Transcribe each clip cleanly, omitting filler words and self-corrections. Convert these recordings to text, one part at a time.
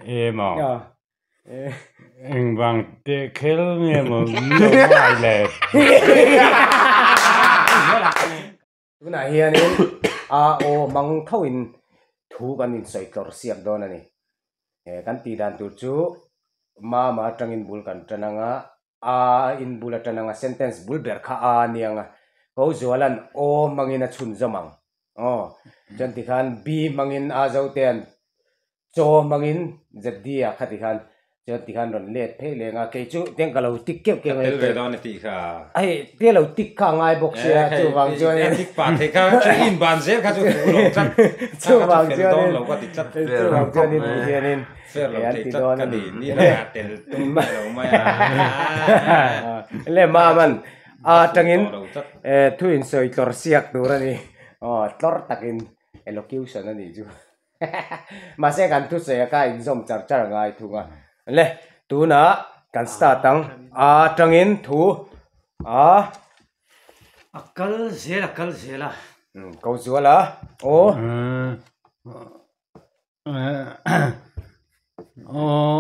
E maw? Engvang teh khel nge maw min lo ngai le? Tunah hianin a aw hmang thoin thu kan insawi tlawrh siak dawn a ni. Kan tih dan tur chu mama atangin bul kan tan anga a in bul a tan anga sentence bul ber kha a nia anga ko zualan aw hmangin a chhunzawm ang aw chuan tikhan b hmangin a zo te an Chaw hmangin ZD ah kha tikhan chuan tikhan rawn let phei leng a, kei chu tiang ka lo tik keuh keuh a. Ka tel ve dawn i tih kha. Hei tia lo tik kha a ngai bawk sia chuvang chuan in. Tik pah thei kha chu in ban zel kha chu fu lo tlat. Chuvang chuan in. Lo ka ti tlat. Chuvang chuan in ti hian in. Fair lo thei tlat ka ni ni la tel tum lo mai a. Le maman a tangin thu in sawi tlawr siak tur a ni. Aw tlawr takin elocution a nih chu. Mahse kan thusawi a kha inzawm char char a ngai thung a. Le tunah kan start ang a tangin thu a. A kal zel a kal zel a. Ko zual a aw. Aw.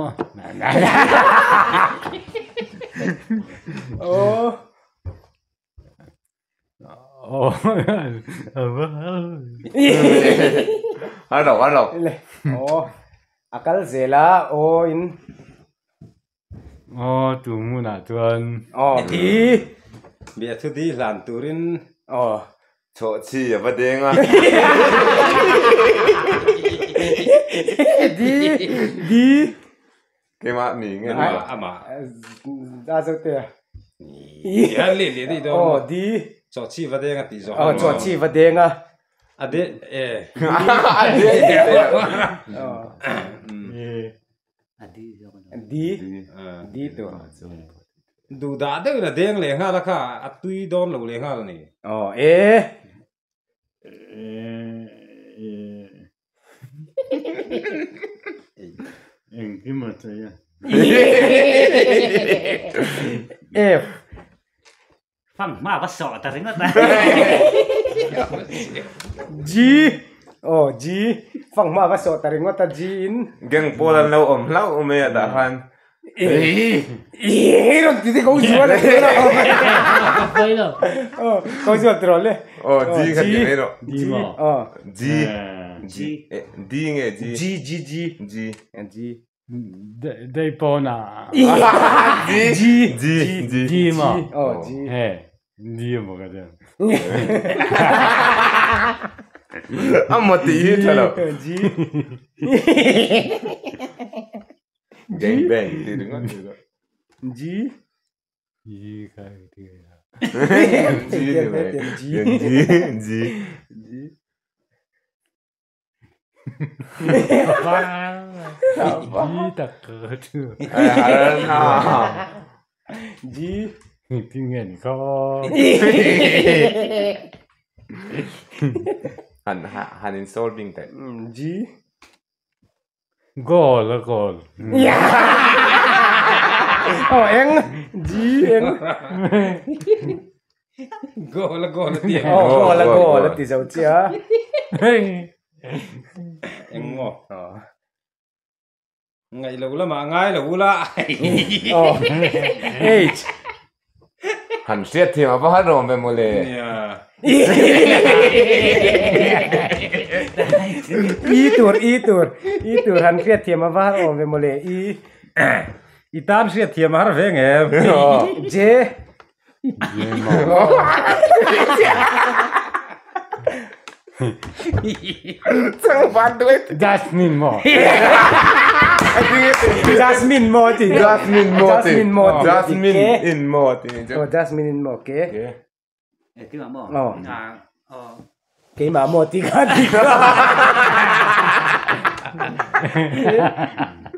Aw. Har lo har lo. Aw a kal zel a aw in. Aw tu hmunah chuan. Aw di. Biathu di hlan turin. Aw. Chawh chi a va deng a. Di di. Keimah ni nge ni? Amah. A zo te a. Hian le le dei dawn. Aw di. Chaw chi va deng a tih zawh. Aw chaw chi va deng a. A de e. A de e. A di zawk a. Di. Di tu. Duh dah deuh in a deng leh nghal a kha a tui dawn lo leh nghal a ni. Aw e. Engkim a chei a. F. Fang hma va sawh ta ringawt a. G. Aw G. Fang hma va sawh ta ringawt a G in. Gang pawl an lo awm hlauh mai a tah khan. Ih rawn ti te ko zual a Poi lo. Oh ko zual ti rawh le. Oh G kha ti mai rawh. G maw? Oh G G D nge G? G G G G G Dei pawn ah G G G G G maw? Oh G He G maw ka chuan. A maw tih hi tha lo. G Gang bang ti ringawt ni rawh. G. G kha ti a. G ni mai. G. G G. G. G tak ka chu. G. Ti nge ni kha. Han han in solving teh. G. Goal a goal. Aw eng G eng. Goal a goal a ti. Aw goal a goal a ti zo chiah. Eng maw? Ngaih lo lamah ngai lo ula. Aw H. Han hriat thiam a va han rawm ve mawle. Nia. I tur i tur i tur han hriat thiam a va han awm ve mawle i. I tan hriat thiam a har ve ngem. J. Jasmine maw? Jasmine maw ti. Jasmine maw ti. Jasmine maw ti. Jasmine in maw ti. Oh Jasmine in maw ke. E keimah maw? Oh. Ah, oh. Keimah maw ti kha ti kha.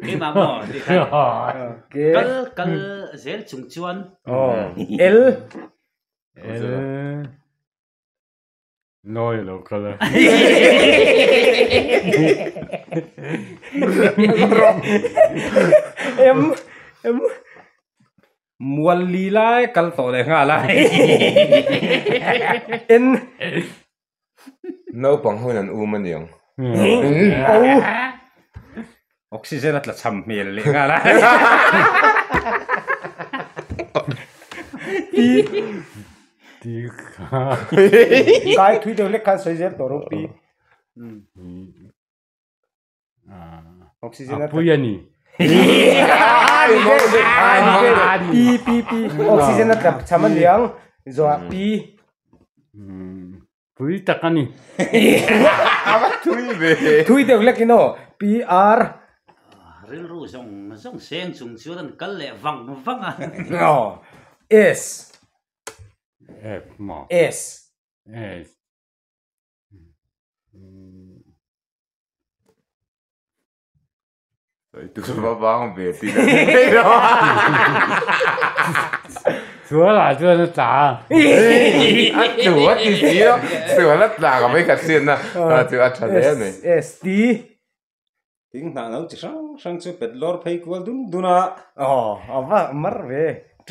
Keimah maw ti kha. Ke. Kal kal zel chung chuan. Oh. L. L. Nawi a lo kal a. M. M. Mual li lai kal tawh leh nghal a. En. Naupang hun an um a niang. O. Oxygen a tla chham hmel leh nghal a. Pi Kai thui deuh lek khan sawi zel tawh rawh pi. Oxygen a pui a ni. Pi pi pi oxygen a tla chham a niang zawhah pi. Pui tak a ni. A va thui ve. Thui deuh lek in aw pi r. Rilru zawng zawng seng chung chuan an kal leh vang vang a. Aw S. F maw? S. S. Sawi tur va vang ve tih lah ni mai lo a. Sual ah chuan a tla a. A tlu a ti si a, sual a tla ka mai khat hriat na a chu a tha hle a ni. S T. Thing hnah no chi hrang hrang chu pet lawr phei kual dun dun a. Aw a va mar ve. T.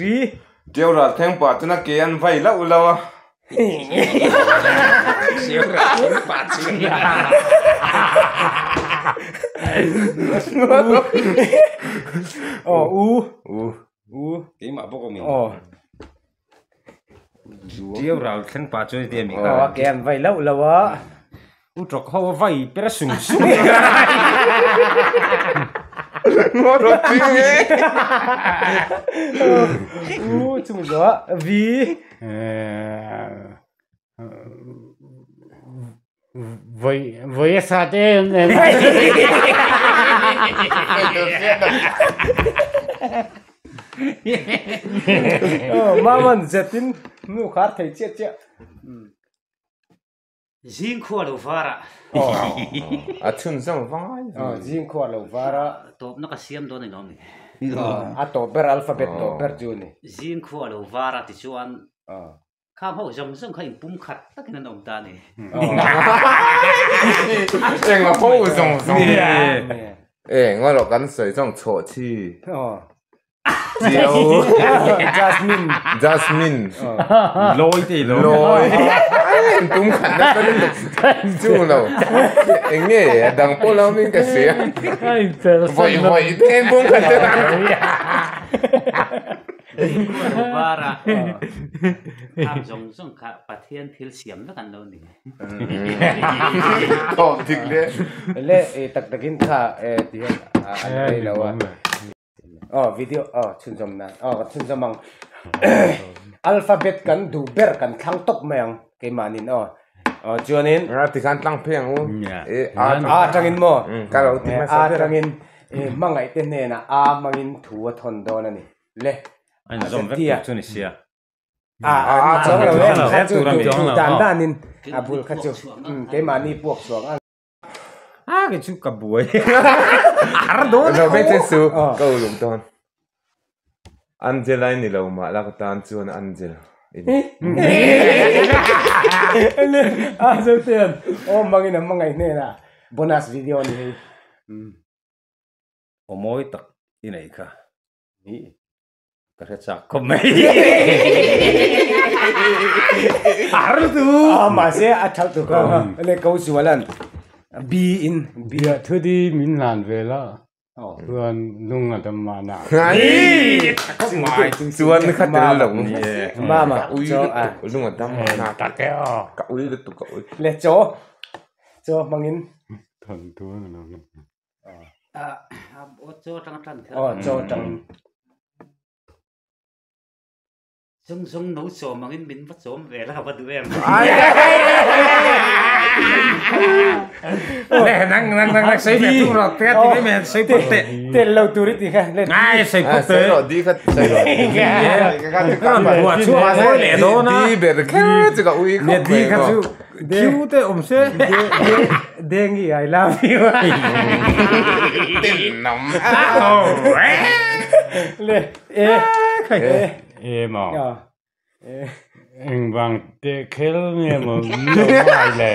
Ṭiau ral thleng pah chuan a ke an vai lauh lauh a. Ṭiau ral thleng pah chuan Aw u. U. U. Keimah bawk awm in. Aw. Ṭiau ral thleng pah chuan heti a mi Aw a ke an vai lauh lauh a. U ṭawk ho a vai per a sung sung. Ngaw ting e. U chung zawh vi. Voi voi a sat em em. Maman zetin nu khar thei chiah chiah. Zing khua lo var a. A chhun zawng vang ai. Zing khua lo var a. Tawpna ka siam dawn a ni lawm ni. A tawp ber alphabet tawp ber chu a ni. Zing khua lo var a tichuan kham ho zawng zawng kha inpum khat takin an awm ta a ni. Eng a ho zawng zawng. Eng a lo kan sawi zawng chhuah chi. Chiao. Jasmine. Jasmine. Loi te lo. Loi. Tum khat na ka lutuk chu lo. Eng nge a dang pawh lo min ka hria. Vawi vawi te en pum khat te. Vara. Kham zawng zawng kha Pathian thil siam vek an lo ni. Tawp dik le. Le tak takin kha ti hian an rei lo a. Aw video aw chhunzawm nan aw kan chhunzawm ang alphabet kan duh ber kan thlang tawp mai ang keimahnin aw aw chuanin a tikhan tlang phei ang u e a a atangin maw ka lo ti hmasa a atangin hmangaih te hnenah a hmangin thu a thawn dawn a ni le a inzawm vek tur chu ni sia a a chuang lo e a chu duh dan danin a bul kha chu keimahni puak chhuak ang. A ke chu ka buai har dawn lo ve che su ka uluk dawn Angel ai ni lo mah la ka tan chuan Angel ini a zo ten o mangin a mangai hnena bonus video ni hei o mawi tak i nei kha ni Ka hre chak khawp mai. Har tu. A mahse a thal tu kha le ko zualan B in B a thu di min hlan ve la chuan lung a dam mah na. Chuan kha tel lo. Mama cho a lung a dam mah na. Tak e aw. Ka ui lutuk ka ui. Le cho cho hmangin. Than tu a ni lo. Aw chaw tang. Zung zung no chawm angin min va chawm ve la ka va duh em. Le nang nang nang nang sei ve tung rawh te ti mai men sei phawt teh. Tel lo tur i ti kha le. Ai sei phawt teh. Sei rawh di kha sei rawh. Buah chu a ngawi leh dawn a. Di ber kher chu ka ui khawp mai. Di kha chu Cute awm se. Dengi I love you. Tin nam. Le e e e maw. Eng vang te khel nge maw lo ngai le.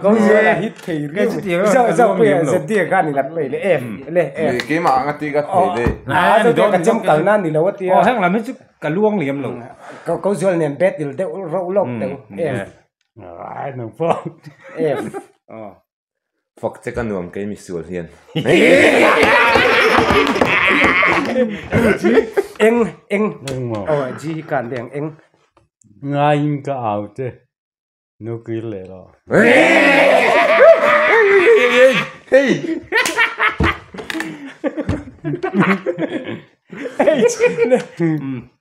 Ko zuala hit thei riau. Zau zau pui a zedi a khan i lat pei le F le F. Keimah anga ti ka thei le. A zo te ka chem kal na ni lo a tia. Aw heng lam hi chu Ka luang liam lo. Ko zual nen bet il deuh roh lawk deuh. F. Ai nang pawh. F. Aw. Fak che ka nuam kei misual hian. G eng eng aw G hi kan deng eng. Ngaiin ka au che nu kir leh rawh. H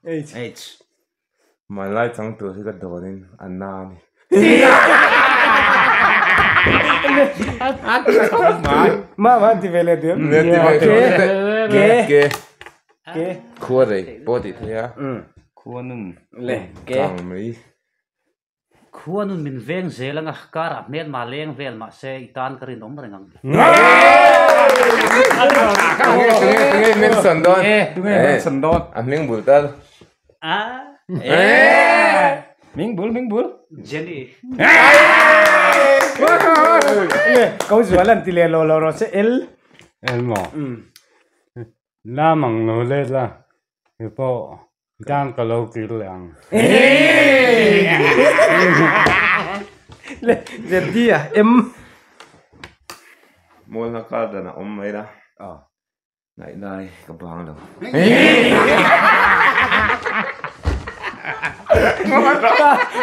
H H Hmanlai chang tur hi ka dawnin a na a ni. Ma ma ti ve le diam. Ne ti ve Ke ke ke khua rei pawh tih theih a. Khua nun le ke Kang mai. Khua nun min veng zel anga karah hmelma leng vel mahse i tan ka rinawm reng ang. Tunge tunge mention dawn. Tunge mention dawn. A hming bul tal. A. Hming bul hming bul. Jenny. Le ko zual an ti le lo lo rawh se L. L maw? Lam ang lo let la he pawh dan ka lo kir leh ang. Le Z D a M. Mual na kar dan a awm mai la. Ngaih lai ka bang lo.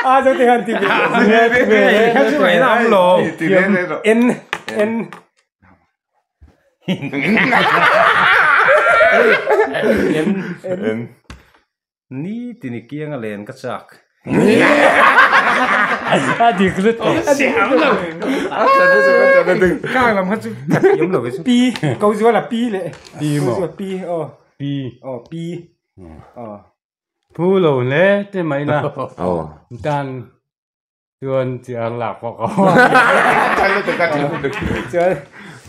A zo te han ti ve. Kha chu ngaih na awm lo. N N. N. Ni tini kianga len ka chak. A dik lutuk. Kang lam kha chu ka thiam lo ve chu. P ko zual a P le. P maw? P aw. P. Aw P. Aw. Phu lo hle te mai la. Aw. Dan Chuan chi ar lak pawh ka haw. Chuan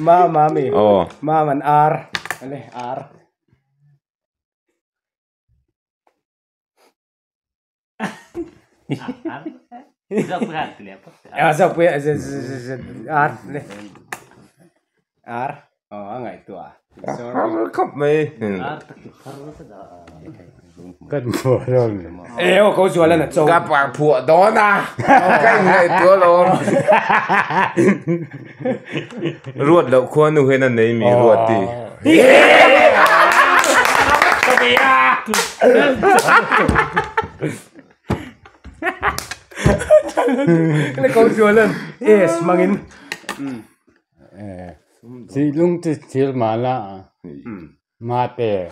ma mami. Aw. Ma man ar. Ale ar. A zo pui a z z ar le. Ar. Aw a ngaihtuah. Har khawp mai. Kan phuah dawn. E aw ko zual an a cho. Ka pa phuah dawn a. Ka inngaihtuah alawm. Ruat loh khua nu hian a nei mi ruat ti. Ko zual an S hmangin. Sihlung chu thil mah la mate.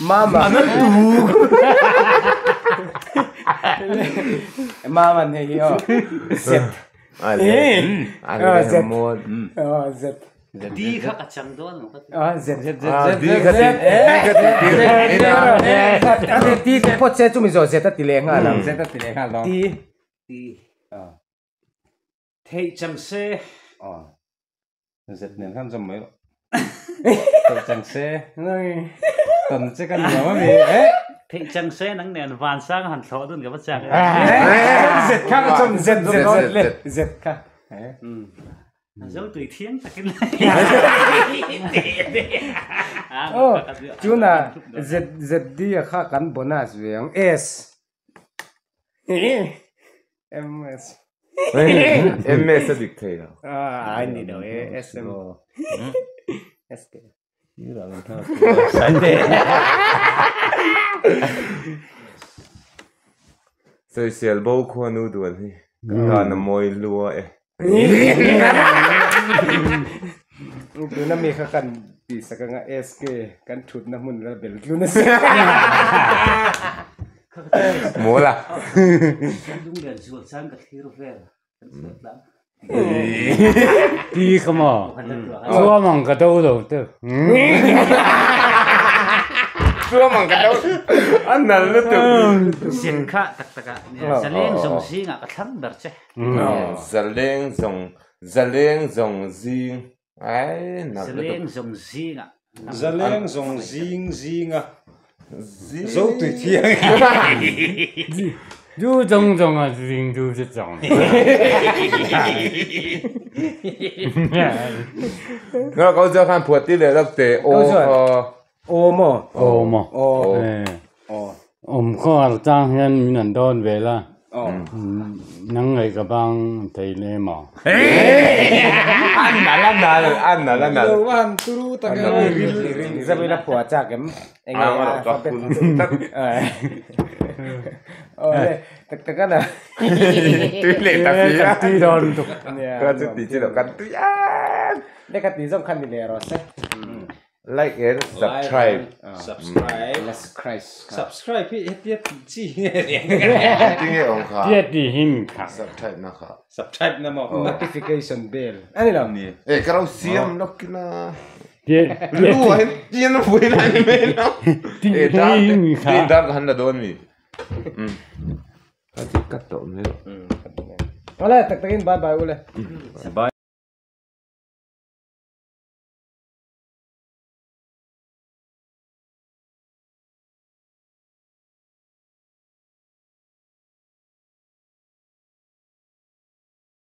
Mama. Mama hei hi aw. Z. A le mawn. Aw Z. D kha ka chang dawn lo ka ti. Ah Z Z Z Ah, D kha ti D kha ti D T phawt se chumi zawh Z a ti leh nghal ang. Z a ti leh nghal dawn. T T Theih chang se. Aw. Z nen khan zawm mai rawh. Theih chang se. Tawn che ka nuam a mi eh. Theih chang se nang nen vansang han thlawh dun ka va chak e. Z kha ka chawm Z Z Z Z kha. Zo tui thiang takin Oh, tuna Z Z D kha kan bonus ve ang S M S M S a dik thei lo. Ah, ai ni lo e S M S K. Sawisel bo khuanu duan hi ka tan a mawi lua e. Tuna mi kha kan tih sak anga SK kan thutna hmun la bel tlun a si. Mawl a. Lunglen zual chuan ka thlir vel kan chhuat tlang. Ti kha maw? Chuam ang ka do lo te. Chuam ang ka do. A nal lutuk. Zin kha tak tak ah zaleng zawng zingah ka thlang ber che. Zaleng zawng zaleng zawng zing ai nal lutuk. Zaleng zawng zingah. Zaleng zawng zing zinga zo tui thiang. Zu zawng zawng a zing zu che zawng. Nga ko zo khan phuat ti leh lak te aw kha. Aw maw? Aw maw? Aw. Eh. Aw. Awm khawhar chang hian min han dawn ve la. Aw. Nang ngaih ka bang thei le maw? An nal an nal an nal an nal. Lo va han turu tak em. Zabila phua chak em? Enge alphabet. Aw le tak tak ana. Tui leh ta si a. Kan tui dawn tuk. Ka chu ti chi lo kan tui a. Le ka ti zawng khan ni leh rawh se. Like and subscribe. Subscribe. Subscribe. Subscribe hi hetia tih chi nge ni ang. Tinge awm kha. Tia ti hin kha. Subscribe na kha. Subscribe na maw? Notification bell. Ani lo. Ni. Eh ka ro siam lokina. Tia Lu ah hian tian a vui lai ni mai lo. ti Eh dar te hin kha. ti dar ka han la dawn mi. Ka ti kat tawh mai lo. Awle tak takin bye bye ule. Bye.